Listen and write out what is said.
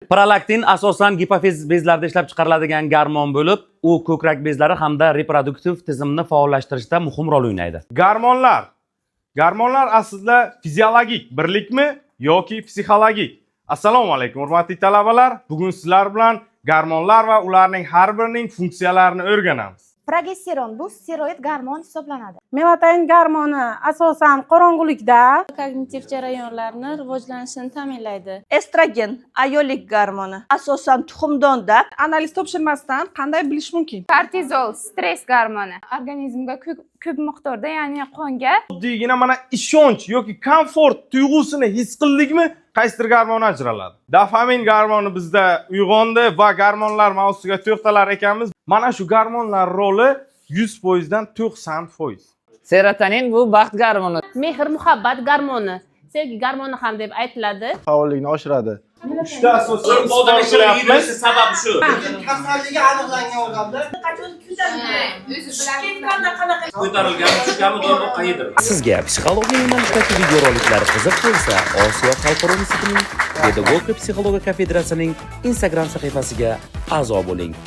Prolaktin asosan gipofiz bezlarida ishlab chiqariladigan gormon bo'lib, u ko'krak bezlari hamda reproduktiv tizimni faollashtirishda muhim rol o'ynaydi. Gormonlar. Gormonlar aslida fiziologik birlikmi yoki psixologik? Assalomu alaykum, hurmatli talabalar. Bugun sizlar bilan gormonlar va ularning har birining funksiyalarini o'rganamiz. Progesteron bu steroid gormon hisoblanadi. Melatonin gormoni asosan qorong'ulikda. Kognitiv jarayonlarni rivojlanishini ta'minlaydi. Estrogen ayollik gormoni, asosan tuxumdonda. Analiz topshirmasdan qanday bilish mumkin? Kortizol stress gormoni. Organizmga ko'p ko'p miqdorda, ya'ni qonga. Oddiygina mana ishonch yoki komfort tuyg'usini his qildikmi, qaysidir gormon ajraladi. Dopamin gormoni bizda uyg'ondi va gormonlar mavzusiga to'xtalar ekanmiz. Mana shu gormonlar roli 100% dan 90%. Serotonin bu baxt gormoni. Mehr muhabbat gormoni, sevgi gormoni ham deb aytiladi. Faollikni oshiradi. Uchta asosiy izhor qilyapmiz. Sababi shu. Kasalligi aniqlangan odamda Ko'tarilgan, tushganmi, doim qayerdir. Sizga psixologiya yo'nalishidagi videoroliklar qiziq bo'lsa, Osiyo xalqaro institutining pedagogika psixologiya kafedrasining Instagram sahifasiga a'zo bo'ling.